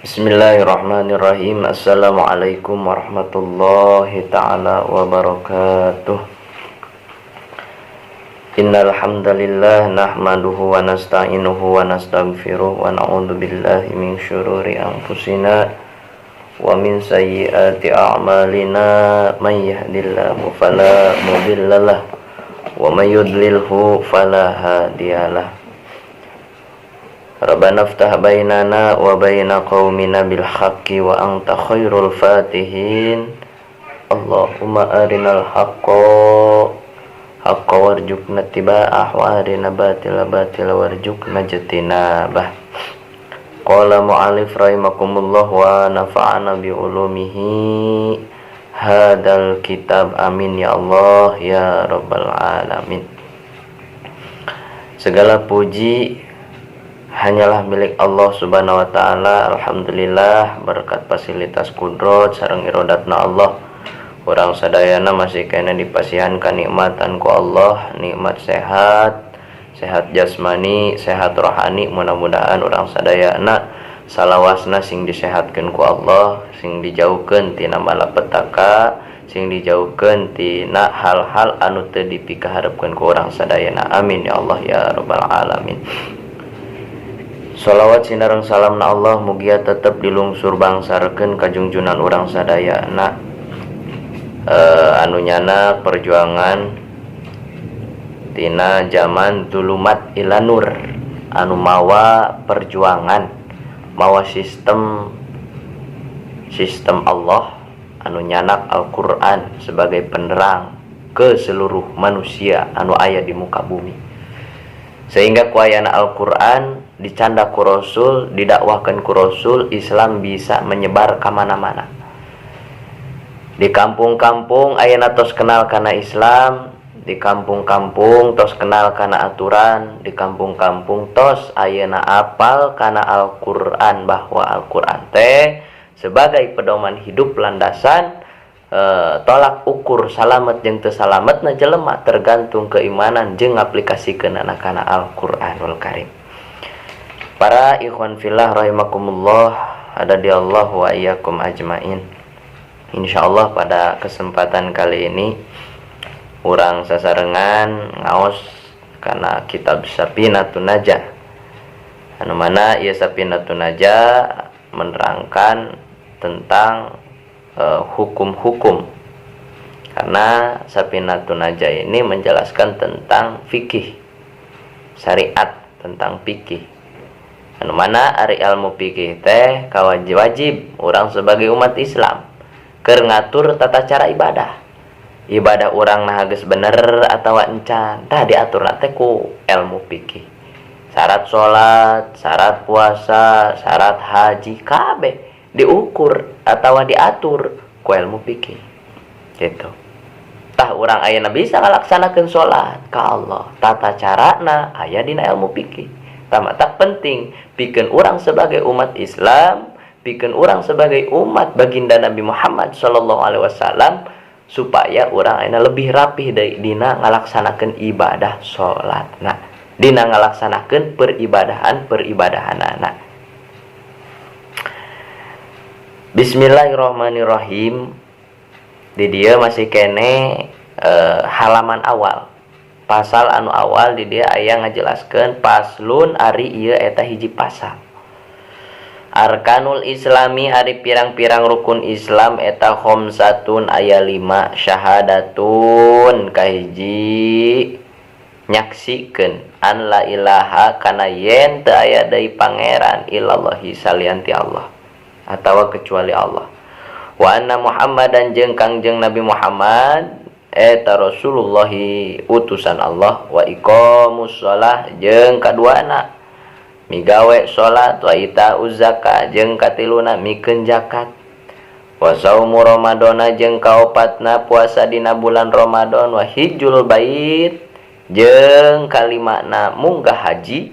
Bismillahirrahmanirrahim. Assalamualaikum warahmatullahi ta'ala wabarakatuh. Innal hamdalillah nahmaduhu wa nasta'inuhu wa nastaghfiruh wa na'udzu billahi min syururi anfusina wa min sayyiati a'malina. Man yahdihillahu fala mudhillalah wa man yudlilhu fala hadiyalah. Rabbana ftah bainana wa baina qaumina bil haqqi wa anta khairul fatihin. Allahumma arinal haqqa haqqa warzuqna ittiba'ah wa arina batila batila warzuqna ijtinabah. Qala mu'allif rahimakumullah wa nafa'ana bi ulumihi hadal kitab, amin ya Allah ya rabbal alamin. Segala puji hanyalah milik Allah Subhanahu wa taala. Alhamdulillah, berkat fasilitas kudrot sareng irodatna Allah, urang sadayana masih keneh dipasihan kanikmatan ku Allah, nikmat sehat, sehat jasmani, sehat rohani. Mudah-mudahan urang sadayana salawasna sing disehatkeun ku Allah, sing dijauhkeun tina malapetaka, sing dijauhkeun tina hal-hal anu teu dipikaharepkeun ku urang sadayana. Amin ya Allah ya rabbal alamin. Salawat sinareng salam na Allah mugia tetep dilungsur bangsarkeun ka junjunan urang sadayana anu nyana perjuangan tina zaman dulumat ila nur, anu mawa perjuangan, mawa sistem, sistem Allah anu nyanak Al-Qur'an sebagai penerang ke seluruh manusia anu aya di muka bumi, sehingga ku ayana Al-Qur'an, dicandak ku Rasul, didakwahkan ku Rasul, Islam bisa menyebar ke mana-mana. Di kampung-kampung ayeuna tos kenal kana Islam, di kampung-kampung tos kenal kana aturan, di kampung-kampung tos ayeuna apal kana Al-Qur'an, bahwa Al-Qur'an teh sebagai pedoman hidup, landasan tolak ukur salamet jeung teu salametna jelema tergantung keimanan jeung aplikasikeunana kana Al-Qur'anul Karim. Para ikhwan fillah rahimakumullah, ada di Allah wa iyyakum ajmain. Insyaallah pada kesempatan kali ini urang sasarengan ngaos kana kitab Safinatun Najah. Anu mana ieu Safinatun Najah menerangkan tentang hukum-hukum. Karena Safinatun Najah ini menjelaskan tentang fikih, syariat tentang fikih. Anu mana ari ilmu fikih teh kawajib, wajib urang sebagai umat Islam keur ngatur tata cara ibadah. Ibadah urang nah geus bener atau encan, tah diatur teh ku ilmu fikih. Syarat salat, syarat puasa, syarat haji, kabeh diukur atau diatur ku ilmu fikih gitu. Tah, urang ayeuna bisa ngalaksanakeun salat ka Allah, tata carana aya dina ilmu fikih. Tah, tak penting pikeun urang sebagai umat Islam, pikeun urang sebagai umat baginda Nabi Muhammad sallallahu alaihi wasallam, supaya urang ayeuna lebih rapih dari dina ngalaksanakeun ibadah salat. Nah, dina ngalaksanakeun peribadahan peribadahanana. Bismillahirrahmanirrahim. Di dieu masih keneh halaman awal, pasal anu awal. Di dieu aya ngajelaskeun faslun, ari ieu eta hiji pasal. Arkanul Islami, ari pirang-pirang rukun Islam, eta khomsatun, aya 5. Syahadatun, kahiji nyaksikeun, an la ilaha, kana yen teu aya deui pangeran, illallahi, salian ti Allah atawa kecuali Allah, wa anna Muhammadan, jeung Kangjeng Nabi Muhammad eta Rasulullahi, utusan Allah, wa iqamus shalah, jeung kaduana migawe salat, wa itauz zakat, jeung katiluna mikeun zakat, wa saumu ramadana, jeung kaopatna puasa dina bulan Ramadan, wa hijjul bait, jeung kalimana munggah haji,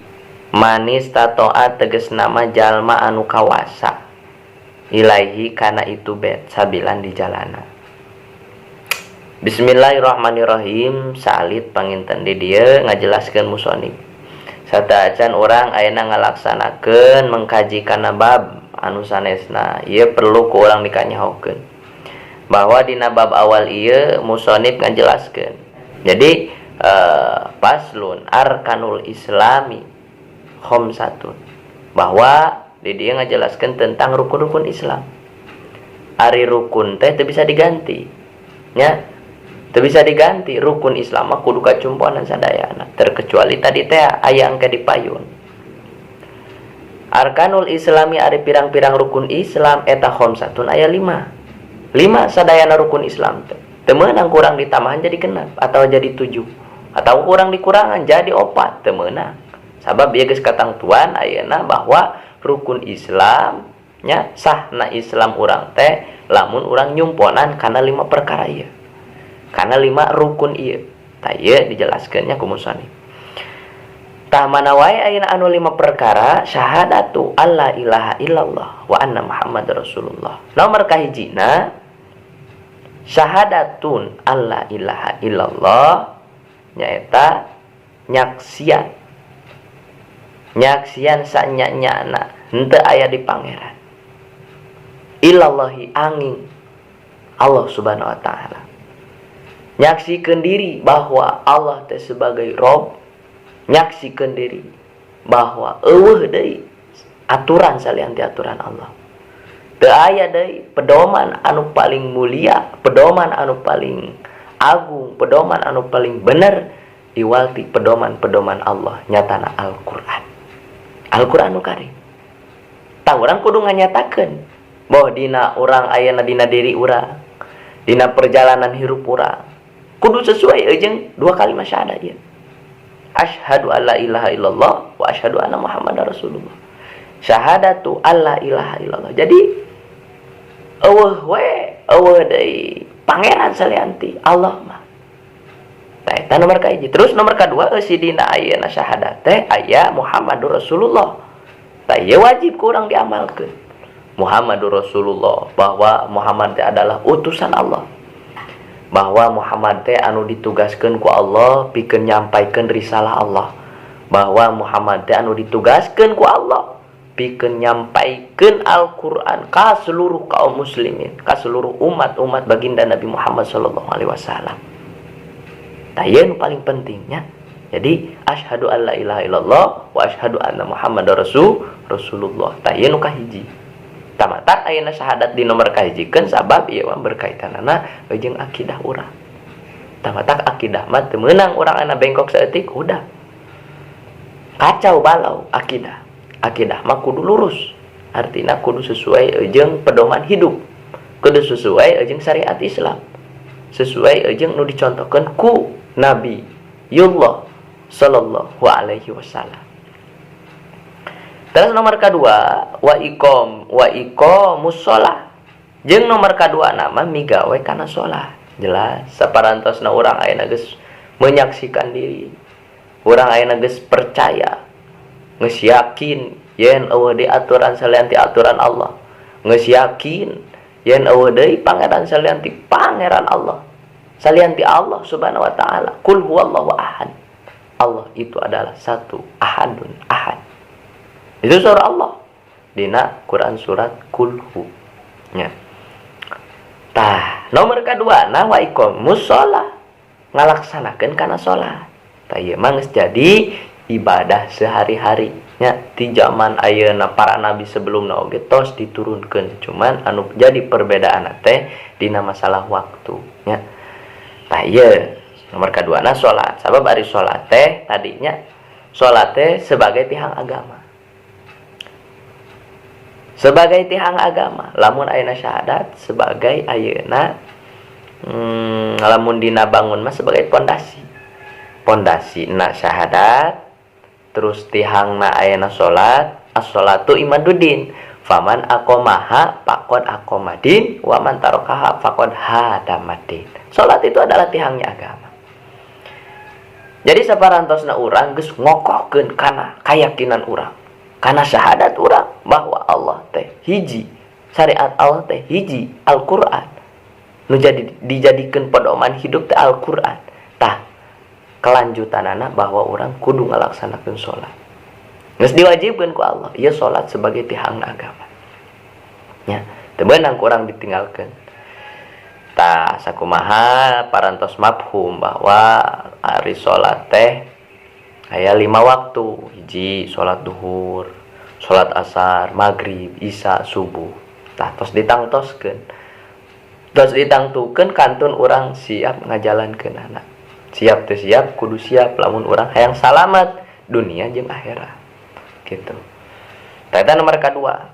manis tatoa, tegas nama jalma anu kawasa, ilaihi, kana itu bait, sabilan, di jalana. Bismillahirrahmanirrahim. Salit panginten di dieu ngajelaskeun musonib sateuacan urang ayeuna ngalaksanakeun mengkaji kana bab Anu sanesna, ieu perlu ku urang dikanyahokeun bahwa dina bab awal ieu musonif ngajelaskeun. Jadi faslun arkanul islami khamsatun, bahwa di dieu ngajelaskeun tentang rukun-rukun Islam. Ari rukun teh teu bisa diganti nya, teu bisa diganti. Rukun Islam mah kudu kacumponan sadayana, terkecuali tadi teh aya engke di payun. Arkanul islami, ari pirang-pirang rukun Islam eta, khamsatun, aya lima. Lima sadayana rukun Islam teh. Teu meunang kurang ditambahan jadi genep atau jadi tujuh atau kurang dikurangan jadi opat, teu meunang. Sabab ieu geus katangtuan ayeuna bahwa rukun Islam nya, sahna Islam urang teh lamun urang nyumponan kana lima perkara ieu, kana lima rukun ieu. Tah, ieu dijelaskeunnya ku musonif. Tah, mana wae ayeuna anu lima perkara? Syahadatu alla ilaha illallah wa anna Muhammad Rasulullah. Nomor kahijina, syahadatun alla ilaha illallah, nyaeta nyaksian, nyaksian sanya-nyana henteu aya di pangeran, illallahi, angin Allah Subhanahu wa Ta'ala. Nyaksikeun diri bahwa Allah teh sebagai Rob, nyaksikeun diri bahwa euweuh deui aturan salian ti aturan Allah. Teu aya deui pedoman anu paling mulia, pedoman anu paling agung, pedoman anu paling bener iwal ti pedoman-pedoman Allah, nyatana Al-Qur'an, Al-Qur'anu Karim. Tah, urang kudu nganyatakeun bahwa dina urang ayeuna, dina diri urang, dina perjalanan hirup urang kudu sesuai jeung dua kalimat syahadat ieu, asyhadu alla ilaha illallah wa asyhadu anna Muhammadar Rasulullah. Syahadatu alla ilaha illallah, jadi euweuh we, euweuh deui pangeran salian ti Allah mah. Tah, eta nomor kahiji. Terus nomor kadua, eusi dina ayeuna syahadat teh aya Muhammadur Rasulullah. Tah, ieu wajib ku urang diamalkeun. Muhammadur Rasulullah, bahwa Muhammad teh adalah utusan Allah, bahwa Muhammad teh anu ditugaskeun ku Allah pikeun nyampaikeun risalah Allah, bahwa Muhammad teh anu ditugaskeun ku Allah pikeun nyampaikeun Al-Qur'an ka seluruh kaum muslimin, ka seluruh umat-umat baginda Nabi Muhammad sallallahu alaihi wasallam. Tah, ieu nu paling pentingnya. Jadi asyhadu alla ilaha illallah wa asyhadu anna Muhammadar Rasulullah. Tah, ieu nu kahiji. Tah, matak ayeuna syahadat di nomor kahijikeun sabab ieu mah berkaitanana jeung akidah urang. Tah, matak akidah mah teu meunang urang ayeuna bengkok saeutik, udah kacau balau akidah. Akidah mah kudu lurus. Artinya kudu sesuai jeung pedoman hidup. Kudu sesuai jeung syariat Islam. Sesuai jeung nu dicontohkeun ku Nabi Yullah sallallahu alaihi wasallam. Terus nomor kedua, wa iqamus shalah. Jeung nomor kedua nama migawe kana salat. Jelas saparantosna urang ayeuna geus menyaksikan diri. Urang ayeuna geus percaya, geus yakin yen euweuh deui aturan salian ti aturan Allah. Geus yakin yen euweuh deui pangeran salian ti pangeran Allah. Salian ti Allah Subhanahu wa Taala. Qul huwallahu ahad. Allah itu adalah satu, ahadun ahad. Itu surah Allah dina Quran surat Kulhu nya. Tah, nomor kedua nah, wa iqamus shalah, ngalaksanakeun kana salat. Tah, ieu mah geus jadi ibadah sehari-hari nya. Di zaman ayeuna, para nabi sebelumna oge tos diturunkeun, cuman anu jadi perbedaan teh dina masalah waktu nya. Tah, ieu nomor kedua na salat, sabab ari salat teh tadinya, salat teh sebagai tihang agama, sebagai tihang agama. Lamun ayeuna syahadat sebagai ayeuna, lamun dina bangun mah sebagai pondasi, pondasi na syahadat, terus tihangna ayeuna salat. As-sholatu imaduddin, faman aqomaha faqad aqomadin wa man tarokaha faqad hadamadin. Salat itu adalah tihangnya agama. Jadi saparantosna urang geus ngokohkeun kana keyakinan urang, kana syahadat urang bahwa Allah teh hiji, syariat Allah teh hiji, Al-Qur'an nu jadi dijadikeun pedoman hidup teh Al-Qur'an. Tah, kelanjutanana bahwa urang kudu ngalaksanakeun salat, geus diwajibkeun ku Allah ieu salat sebagai tihang agama. Nya, teu meunang ku urang ditinggalkeun. Tah, sakumaha parantos mafhum bahwa ari salat teh aya 5 waktu. Hiji salat duhur, salat asar, maghrib, isya, subuh. Tah, tos ditangtoskeun. Tos ditangtukeun kantun urang siap ngajalankeunana. Siap teu siap kudu siap lamun urang hayang salamat dunia jeung akhirat. Gitu. Tah, eta nomor kadua.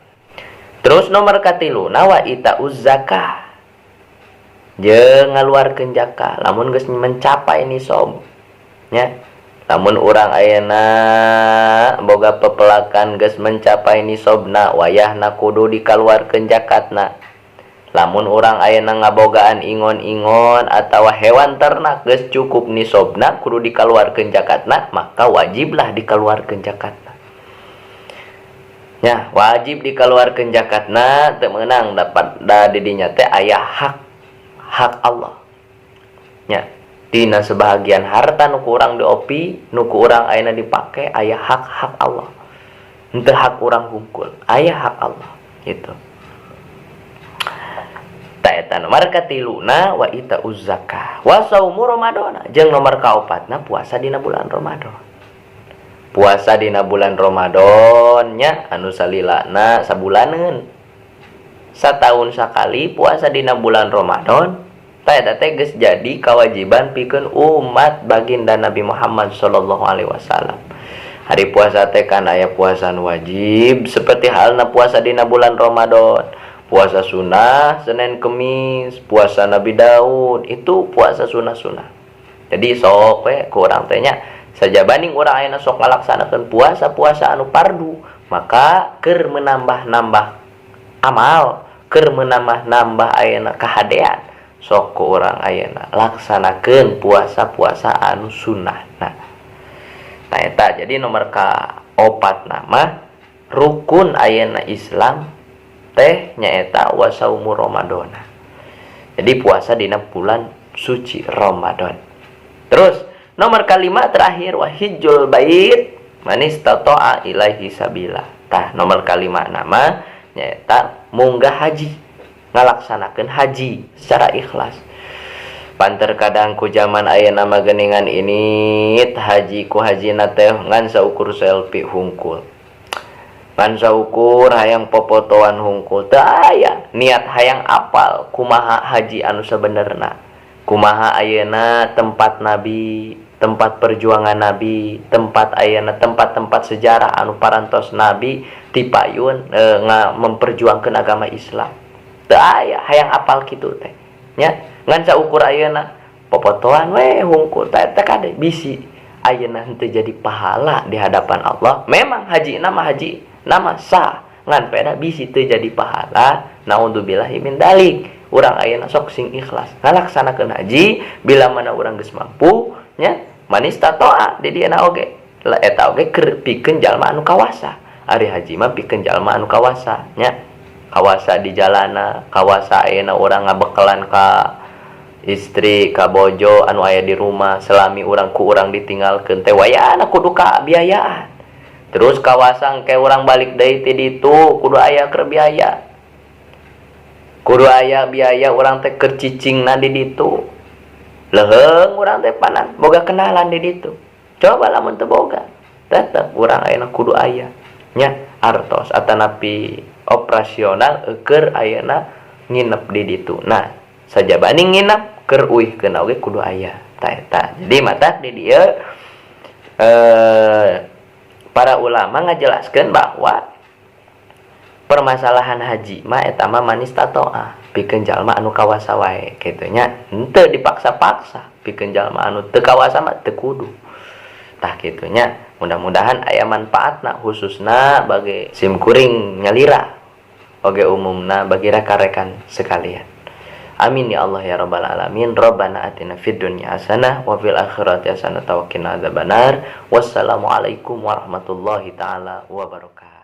Terus nomor katiluna wa itauz zakah. Jeung ngaluarkeun zakah lamun geus mencapai nisab nya. Lamun urang ayeuna boga pepelakan geus mencapai nisabna, wayahna kudu dikaluarkeun zakatna. Lamun urang ayeuna ngabogaan ingon-ingon atawa hewan ternak geus cukup nisabna kudu dikaluarkeun zakatna, maka wajiblah dikaluarkeun zakatna. Nya, wajib dikaluarkeun zakatna, teu meunang dapat da di dinya teh aya hak Allah. Nya, dina sebahagian harta nu ku urang diopi, nu ku urang ayeuna dipake aya hak-hak Allah. Henteu hak urang hungkul, aya hak Allah gitu. Tah, eta nomor katiluna wa itauz zakah. Wa saumu Ramadana, jeung nomor kaopatna puasa dina bulan Ramadan. Puasa dina bulan Ramadan nya anu salilana sabulaneun. Satahun sakali puasa dina bulan Ramadan, tah eta teh geus jadi kewajiban pikeun umat baginda Nabi Muhammad sallallahu alaihi wasallam. Hari puasa teh kan aya puasa nu wajib seperti halna puasa dina bulan Ramadan, puasa sunnah Senin Kemis, puasa Nabi Daud, itu puasa sunnah-sunnah. Jadi sok we ku urang teh nya, sajabaning urang ayeuna sok ngalaksanakeun puasa-puasa anu fardu, maka keur menambah-nambah amal, keur menambah-nambah ayeuna kahadean, sok ku urang ayeuna laksanakeun puasa-puasa anu sunnah. Nah, nah eta jadi nomor kaopat nama rukun ayeuna Islam teh nyaeta wasaumu Ramadana. Jadi puasa dina bulan suci Ramadan. Terus nomor kelima terakhir wa hijjul bait manistata'a ilaihi sabila. Tah, nomor kelima nama nyaeta munggah haji, ngalaksanakeun haji secara ikhlas. Pan terkadang ku zaman ayeuna mah geuningan ini haji ku hajina teh ngan saukur selfie hungkul. Ngan saukur hayang popotoan hungkul, teu aya niat hayang apal kumaha haji anu sabenerna. Kumaha ayeuna tempat nabi, tempat perjuangan nabi, tempat ayeuna tempat-tempat sejarah anu parantos nabi tipayun memperjuangkan agama Islam. Teu aya hayang apal kitu teh. Nya, ngan saukur ayeuna popotoan we hungkul, teh teh kade bisi ayeuna henteu jadi pahala di hadapan Allah. Memang haji nama haji nama sah, ngan peda bisi teu jadi pahala. Naudzubillahi min dalik. Urang ayeuna sok sing ikhlas ngalaksanakeun haji bila mana urang geus mampu nya, manistatoa di dieu oge lah eta oge keur pikeun jalma anu kawasa. Ari haji mah pikeun jalma anu kawasa nya, kawasa di jalana, kawasa ayeuna urang ngabekelan ka istri, ka bojo anu aya di rumah selami urang ku urang ditinggalkeun teh wayahna kudu ka biayaan. Terus kawasa engke urang balik deui ti ditu kudu aya keur biaya, kudu aya biaya urang teh keur cicingna di ditu. Leuheung urang teh panan boga kenalan di ditu, coba lamun teu boga tetep urang ayeuna kudu aya nya artos atanapi operasional keur ayeuna nginep di ditu. Nah, sajabani nginep keur uihkeun oge kudu aya. Tah eta jadi matak di dieu para ulama ngajelaskeun bahwa permasalahan haji mah eta mah manistatoa, pikeun jalma anu kawasa wae kitu nya, henteu dipaksa-paksa. Pikeun jalma anu teu kawasa mah teu kudu. Tah kitu nya, mudah-mudahan aya manfaatna khususna bagi sim kuring nyalira oge umumna bagi rekan-rekan sekalian. Amin ya Allah ya rabbal alamin. Rabbana atina fid dunya hasanah wa fil akhirati hasanah wa qina adzabannar. Wassalamualaikum warahmatullahi taala wabarakatuh.